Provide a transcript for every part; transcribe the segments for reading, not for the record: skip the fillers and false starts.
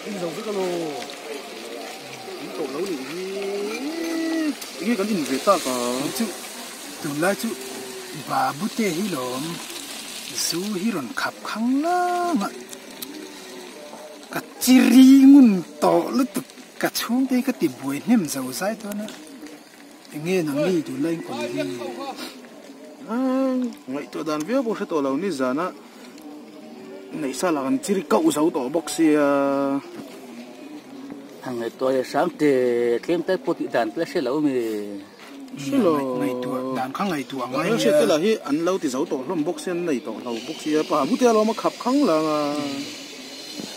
In zo vek alo. In tawh lo nih hi. Enge kan in ve tak a. Chu tunlai chu Babute hi lawm zu hi rawn khap khang lang a. Ka chiri ngun tawh lutuk ka chhungte hi ka ti buai hnem zo zai dawn a. Enge nangni tunlai in kawn hi? Ngaihtuah dan viau pawh hre tawh lo ni zana neihsa lah kan chiri kauh zo tawh bawk sia. Han ngaihtuah leh hram te tlem tal pawh tih dan te la hre lo mi. Hre lo. Ngaihtuah dan kha ngaihtuah ngai nia. Hriat te lah hi an lo ti zo tawh hlawm bawk sia an nei tawh lo bawk sia pa bute alawm a khap khang lang a.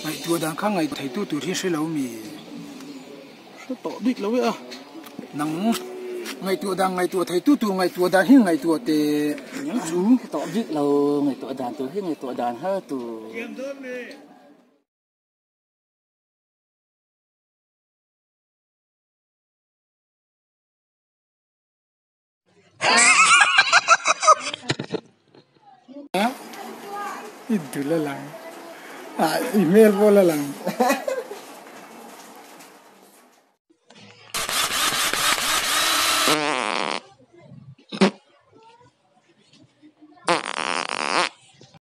Ngaihtuah dan kha ngaih theitu tur hi hre lo mi. Hre tawh bik lo e a. Nang ngaihtuah dan ngaihtuah thei tu tur ngaihtuah dan hi ngaihtuah teh chu. Hre tawh bik lo ngaihtuah dan tur hi ngaihtuah dan har tur. I dul a lang ah i hmel pawh la lang.